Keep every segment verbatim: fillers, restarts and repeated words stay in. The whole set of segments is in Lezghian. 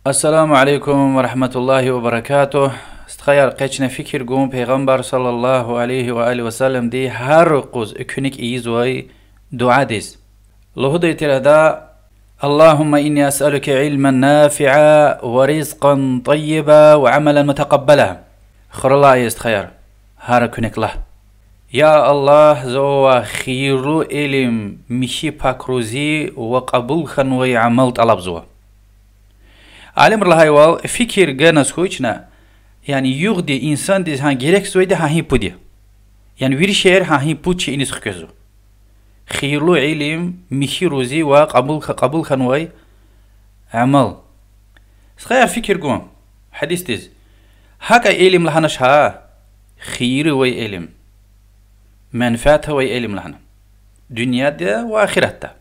Ассаламу алейкум ва рахматуллахи ва баракатугь. Стхаяр, къе чна фикир гун Пайгъамбар صلى الله عليه وآله وسلمди гьар юкъуз экуьник ийизвай дуьадиз. Лугьудай тир ада: اللهم إني أسألك علما نافعا ورزقا طيبا وعملا متقبلا. Хуралай, стхаяр, гьар экуьник лагь: Я Аллагь, за вавай хийирлу илим, михьи пак рузи ва кьабул хьанвай амал тӀалабзава. Алимри лагьайвал, фикир ганаз хьуй чна, яни югъди инсандиз гьа герекзавайди гьа гьи пуд я. Яни вири шейэр гьа гьи пуд шейиниз хквезва. Хийирлу илим, михьи рузи ва кьабул, кьабул хьанвай амал. Стхаяр, фикир гун гьадисдиз. ГьакӀа илим лагьанач гьа, хийир авай илим, менфят авай илим лагьана, дуьньяда ва ахиратда.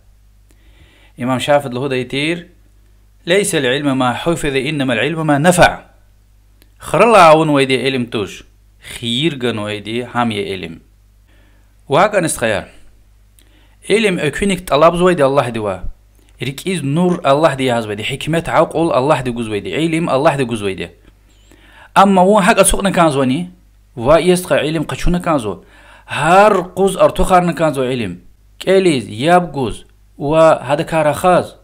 Имам Шафииди лугьудай тир: ليس العلم ما حفظ إنما العلم ما نفع. Хуралай авунвайди илим туш, хийир ганвайди гьам я илим. Ва гьакӀни, стхаяр, илим экуьник тӀалабзавайди Аллагьдивай. РикӀиз нур Аллагьди ягъизвайди, гьикмет, акьул Аллагьди гузвайди, илим Аллагьди гузвайди. Амма вун гьакӀ ацукьна кӀанзавани, ва я стха, илим къачуна кӀанзава, гьар къуз артухарна кӀанзава илим, кӀелиз, яб гуз ва гьадакай рахаз,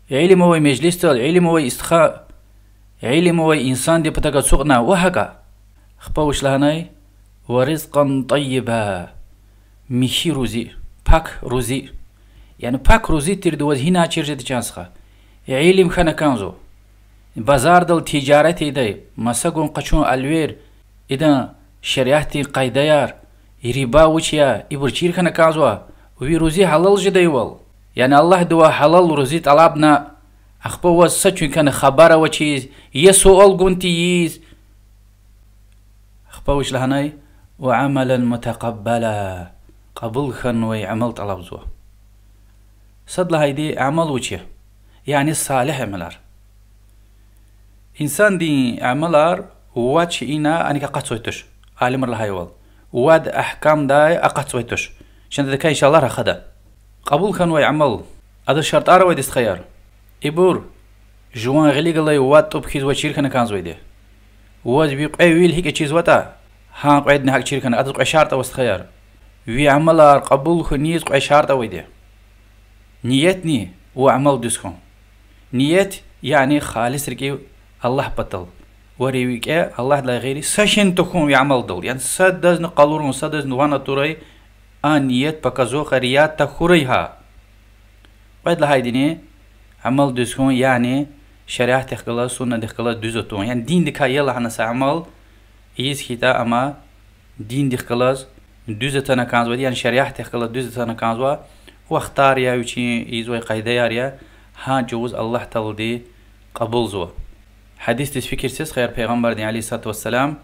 илим авай межлисдал, илим авай стха, илим авай инсандин патав ацукьна ва гьакӀа. Ахпа вуч лагьанай? ورزقا طيبا. Михьи рузи, пак рузи. Яни пак рузи тирди ваз гьина чир жеда, чан стха? Илим хьана кӀанзава. Базардал тижарат ийидай, маса гун къачун алвер, идан шариатдин къайдаяр, риба вуч я, ибур чир хьана кӀанзава, ви рузи гьалал жедайвал. Яни Аллагьдивай гьалал рузи тӀалабна, ахпа ваз са чуьнкани хабар авачиз, я суал гун тийиз. Ахпа вуч лагьанай? وعملا متقبلا. Кьабул хьанвай амал тӀалабзава. Сад лагьайди амал вуч я? Яни салигь амалар. Инсандин амалар вад шейина аник акъатзавай туш. Алимри лагьайвал, вад агькамдай акъатзавай туш. Чна адакай, иншаллагь, рахада. Кьабул хьанвай амал, адаз шартӀар авайди, стхаяр. Ибур жуван гъиле галай вад тӀуб хьиз ваз чир хьана кӀанзавайди. Ваз ви кьве вил гьикӀ чизватӀа, гьа кьведни гьакӀ чир хьана, адаз кьве шартӀ ава, стхаяр. Ви амалар кьабул хьуниз кьве шартӀ авайди. Ниятни ва амал дуьз хьун. Ният, яни халис рикӀив Аллагь патал. Ва ви рикӀе Аллагьдилай гъейри са шейни тахьун ви амалдал. Яни садазни къалурун, садазни ван атурай, а ният показуха рия тахьурай гьа. Кьвед лагьайдини амал дуьз хьун, яни шариатдихъ галаз, суннадихъ галаз дуьз атун. Яни диндикай я лагьана са амал ийиз хьайитӀа, амма диндихъ галаз дуьз атана кӀанзавайди, яни шариатдихъ галаз дуьз атана кӀанзава, вахтар я вичин, ийизвай къайдаяр я, гьа чӀавуз Аллагь Таалади кьабулзава. Гьадисдиз фикир це, стхаяр, Пайгъамбардин, عليه الصلاة والسلام: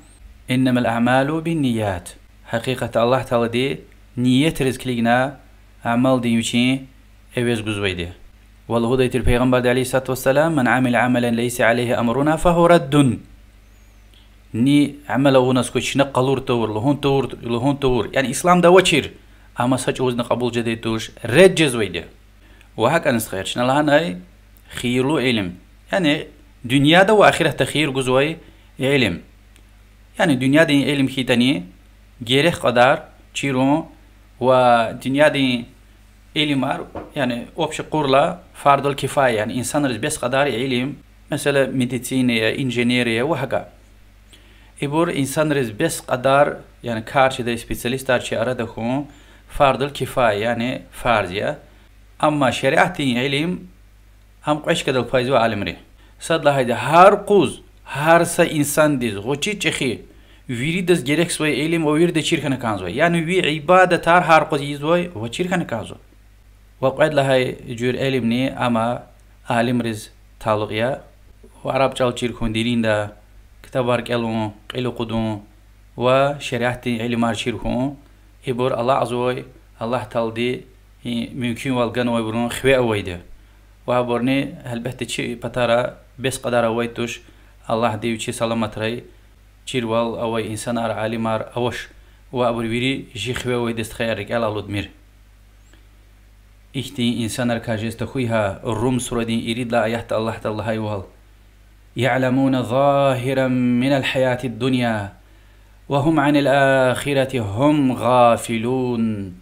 إنما الأعمال بالنيات. Гьакъикъатда Аллагь Таалади ниятриз килигна амалдин вичин эвез гузвайди. Ва лугьудай тир Пайгъамбарди, عليه الصلاة والسلام: من عمل عملا ليس عليه أمرنا فهو رد. Ни амал авуназ хьуй чна къалур тавур, лугьун тавур, лугьун тавур, яни исламда авачир, амма са чӀавузни кьабул жедай туш, ред жезвайди. Ва гьакӀани, стхаяр, чна лагьанай хийирлу илим, яни дуьньяда ва ахиратда хийир гузвай илим. Яни дуьньядин илим хьайитӀани, герек кьадар чирун, ва дуьньядин илимар, яни общий къурла фардул кифая, яни инсанриз бес кьадар илим, месела, медицина я, инженерия ва гьакӀа. Ибур инсанриз бес кьадар, яни кар чидай специалистар чи арада хьун фардул кифая, яни фарз я. Амма шариатдин илим, ам кьве чкадал пайзава алимри. Сад лагьайди, гьар къуз, гьар са инсандиз гъвечӀи-чӀехи, виридаз герекзавай илим ва вирида чир хьана кӀанзавай. Яни ви ибадатар гьар къуз ийизвай ва чир хьана кӀанзава. Ва кьвед лагьай жуьре илимни ама алимриз талукь я. Ва араб чӀал чир хьун деринда, ктабар кӀелун, кьил акъудун ва шариатдин илимар чир хьун, ибур алакьзавай, Аллагь Таалади и мумкинвал ганвайбурун хиве авайди. Ва абурни, гьелбетда, чи патара бес кьадар авай туш, Аллагьди вичи саламатрай, чирвал авай инсанар, алимар авач, ва абур вири чи хиве авайди, стхаяр, рикӀелай алудмир. Ихьтин инсанрикай жез тахьуй гьа, Рум сурадин ирид лагьай аятда Аллагь Таалади лагьайвал: يعلمون ظاهرا من الحياة الدنيا وهم عن الآخرة هم غافلون.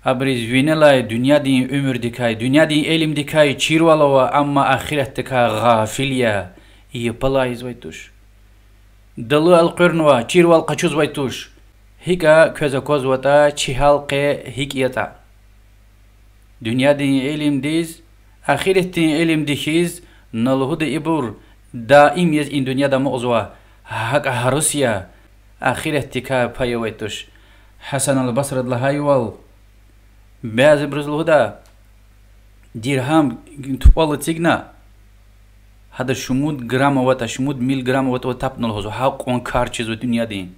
Абуруз винелай дуьньядин уьмуьрдикай, дуьньядин илимдикай чирвал ава, амма ахиратдикай гъафил я, япалай ийизвай туш. Далу элкъуьрнава, чирвал къачузвай туш. ГьикӀ квез аквазватӀа, чи гьал къе гьикӀ ятӀа. Дуьньядин илимдиз, ахиратдин илимдиз хьиз, на лугьуда ибур, даим яз и дуьньяда амукьзава, гьакӀ гьарус я, ахиратдикай пай авай туш. Гьасан аль-Басриди лагьайвал, бязибуруз лугьуда, диргьам тупӀал эцигна, гьада шумуд грамм аватӀа, шумуд миллиграмм аватӀа, ва тапна лугьузва, гьакьван кар чизва дуьньядин.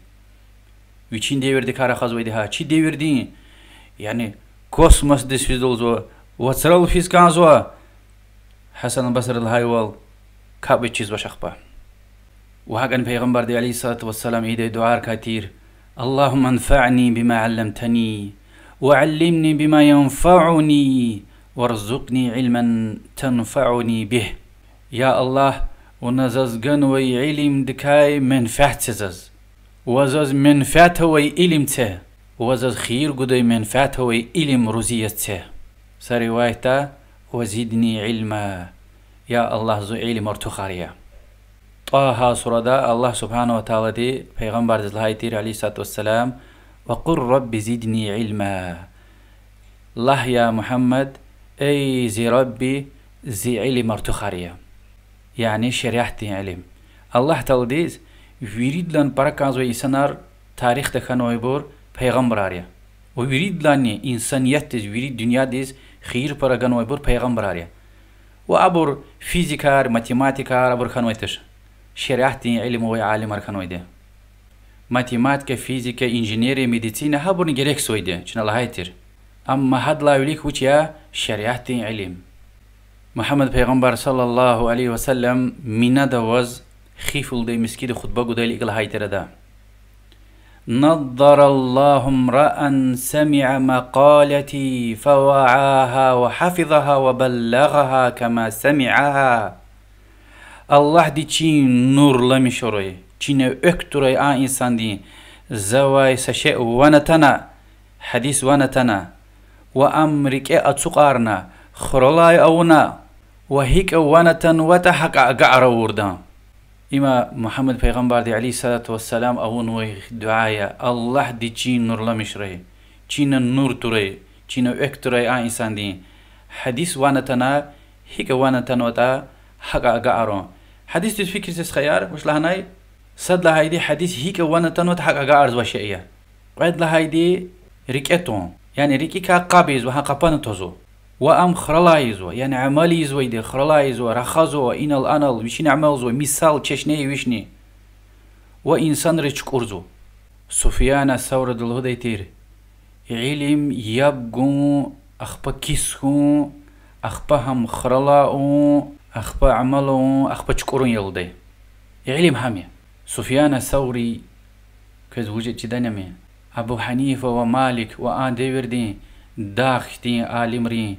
Вичин девирдикай рахазвайди гьа, чи девирдин, яни космосдиз физ лугьузва, вацрал физ кӀанзава. Гьасан аль-Басриди лагьайвал, капӀ чизвач ахпа. Ва гьакӀни Пайгъамбарди عليه الصلاة والسلام ийидай дуьайрикай тир: اللهم انفعني بما علمتني، وعلمني بما ينفعني، وارزقني علما تنفعني به. Я Аллагь, вуна заз ганвай илимдикай менфят це заз. Ва заз менфят авай илим це. Ва заз хийир гудай менфят авай илим рузи яз це. Са риваятда: وزدني علما. Я Аллагь, зун илим артухар ая. ТӀагьа сурада Аллагь سبحانه وتعالىди Пайгъамбардиз лагьай тир عليه الصلاة والسلام: وقل رب زدني علما. Лагь, я Мугьаммад: эй зи Рабби, зи илим артухар ая. Яни шариатдин илим. Аллагь Тааладиз виридалай пара кӀанзавай инсанар тарихда хьанвайбур пайгъамбарар я. Ва виридалайни инсаниятдиз, вири дуьньядиз хийир пара ганвайбур пайгъамбарар я. Ва абур физикар, математикар, абур хьанвай туш. Шариатдин илим авай алимар хьанвайди. Математика, физика, инженерия, медицина, гьабурни герекзавайди, чна лагьай тир. Амма гьадалай вилик вуч я? Шариатдин илим. Мугьаммад пайгъамбар صلى الله عليه وسلم Минада аваз хиф лугьудай мискӀинда хутба гудайла икӀ лагьай тир ада: نضر الله امرأ سمع مقالتي فوعاها وحفظها وبلغها كما سمعها. Аллагьди чин нурламишрай, чина экв турай а инсандин, завай са шей ван атана, гьадис ван атана, ва ам рикӀе ацукьарна, хуралай авуна, ва гьикӀ ван атанватӀа, гьакӀ агакьар авурдан. Има Мугьаммад пайгъамбарди عليه الصلاة والسلام авунвай дуьа я: Аллагьди чин нурламишрай, чина нур турай, чина экв турай а инсандин, гьадис ван атана, гьикӀ ван атанватӀа, гьакӀ агакьарун. Гьадисдиз фикир це, стхаяр, вуч лагьанай? Сад лагьайди, гьадис гьикӀ ван атанватӀа, гьакӀ агакьарзавай шей я. Кьвед лагьайди, рикӀе тун, яни рикӀикай къаб ийизва, гьа къапана твазва. Ва ам хуралай ийизва, яни амал ийизвайди хуралай ийизва, рахазва, инал-анал вичин амалзава, мисал чешне я вични. Ва инсанриз чукӀурзава. Суфьяна Савриди лугьудай тир: илим яб гун, ахпа кис хьун, ахпа гьам хуралай авун, ахпа амал авун, ахпа чукӀурун я лугьудай. Илим гьам я. Суфьяна Саври, квез вуж ятӀа чидани ам я, Абу Гьанифа ва Малик ва а девирдин дагъ хьтин алимрин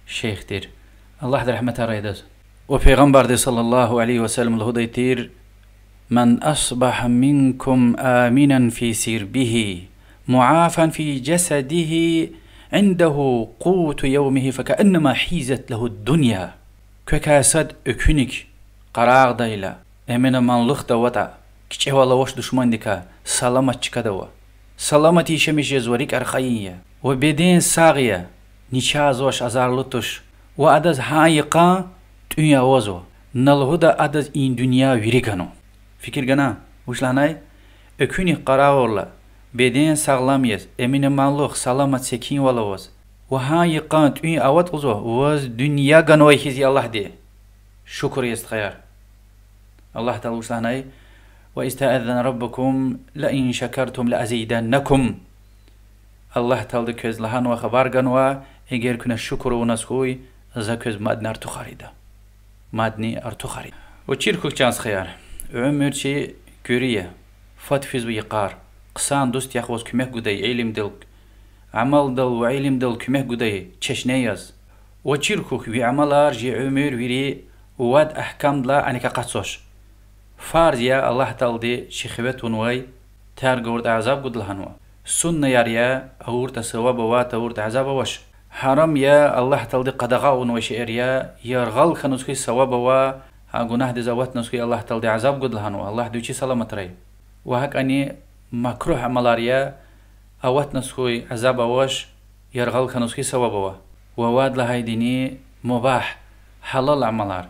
шейх тир. Аллагьди рагьметар ая адаз. Ва Пайгъамбарди صلى الله عليه وسلم лугьудай тир: من أصبح منكم آمنا في سربه، معافى في جسده، عنده قوت يومه، فكأنما حيزت له الدنيا. Квекай сад экуьник къарагъдайла, эмин-аманлухда аватӀа, кичӀевал авач душмандикай, саламат чкада ава. Саламат яшамиш жезва, рикӀ архайин я. Ва беден сагъ я, начагъзавач, азарлу туш. Ва адаз гьа йикъан тӀуьн авазва. На лугьуда адаз и дуьнья вири гана. Фикир гана, вуч лагьанай? Экуьник къарагъайла, беден сагълам яз, эмин-аманлух, саламат, секинвал аваз, ва гьа йикъан тӀуьн аватӀа лугьузва, ваз дуьнья ганвай хьиз я Аллагьди. Шукур ая, стхаяр. Аллагь Таала вуч лагьанай: وإذ تأذن ربكم لئن شكرتم لأزيدنكم. Аллагь Таалади квез лагьанва, хабар ганва, эгер куьне шукур авуназ хьуй, За квез мадни артухар ийида. Мадни артухар ийида. Ва чир хьухь, чан стхаяр. Уьмуьр чи куьруь я. Фад физва йикъар. Хъсан дуст яхъ ваз куьмек гудай илимдал, амалдал ва илимдал куьмек гудай чешне яз. Ва чир хьухь, ви амалар, жи уьмуьр вири Вад агькамдилай аник акъатзавач. Фарз я Аллагь Таалади чи хиве тунвай, терг авуртӀа азаб гуда лагьанва. Суннаяр я, авуртӀа саваб ава, тавуртӀа азаб авач. Гьарам я, Аллагь Таалади къадагъа авунвай шейэр я, яргъал хьанваз хьуй, саваб ава, гьа гунагьдиз аватназ хьуй, Аллагь Таалади азаб гуда лагьанва, Аллагьди вичи саламатрай. Ва гьакӀани макругь амалар я, аватназ хьуй, азаб авач, яргъал хьанваз хьуй, саваб ава. Ва вад лагьайдини мубагь, гьалал амалар.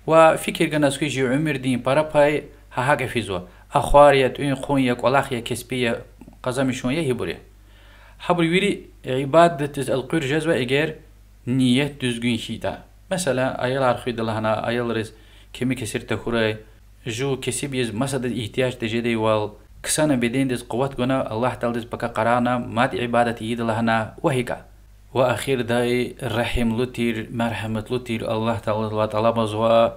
Ва фикир ганаз хьуй, чи уьмуьрдин пара пай гьа гьакӀа физва. Ахвар я, тӀуьн-хъун я, кӀвалах я, кеспи я, къазанмишун я, гьибур я. Гьабур вири ибадатдиз элкъуьр жезва, эгер ният дуьзгуьн хьайитӀа. Месела, аялар хуьда лагьана, аялриз кими кесир тахьурай, жув кесиб яз масадаз игьтияж тежедайвал, ксана бедендиз къуват гана, Аллагь Тааладиз пака къарагъна, мад ибадат ийида лагьана ва гьакӀа. Ва ахирдай регьимлу тир, мергьяматлу тир Аллагь Тааладивай тӀалабзава,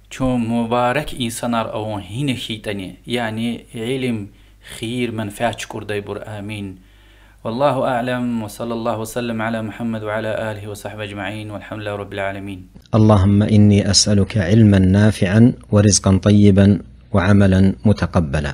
чун мубарак инсанар авун гьина хьайитӀани, яни илим, хийир, менфят чукӀурдайбур. Амин. والله أعلم، وصلى الله وسلم على محمد وعلى آله وصحبه أجمعين، والحمد لله رب العالمين. اللهم إني أسألك علما نافعا ورزقا طيبا وعملا متقبلا.